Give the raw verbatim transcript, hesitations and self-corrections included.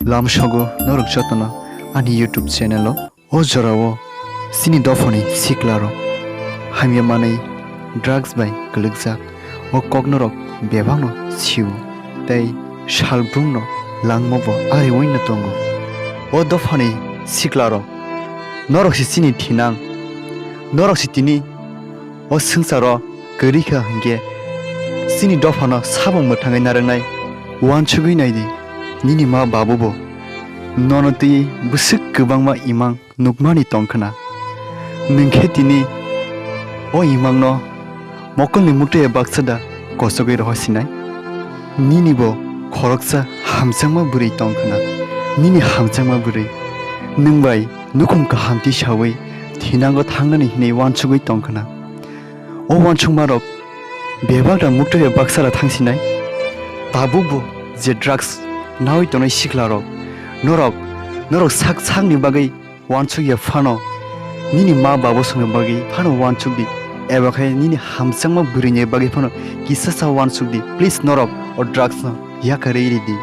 Lamsogo norok jotono ani YouTube channel o. O jorao chini dophani siklarok hamya manwi drugs bai kwlwkjak. O kok norok bebakno sio tei salbrumno langma bo ariwi no tongo. O dophani siklarok, norok se chini thinang, norok se tini o swngcharo kwrwi kha hinkhe chini dophano sabo mwthangwi narwknai. Uansugwi naidi, nini ma babu bo nono twi bwswk kwbangma imang nukmani tong khna. Nwng khe tini o imangno mokolni muktwi baksa da kochogwi rohor sinai? Nini bo khoroksa hamjakma bwrwi tong khna, nini hamjakma bwrwi. Nwng bai nukhung kaham tisawi thinango thangnani hinwi uansugwi tong khna. O uansukmarok bebak da muktwi bai baksa da thang sinai. Tabuk bo je drugs nawi tongnai siklarok, norok, norok sak sakni bagwi uansuk ya phano, nini ma babu songni bagwi phano uansuk di, eba khe nini hamjakma bwrwini bagwi phano kisa sa uansuk di. Please, norok o drugs no yakarwi ridi.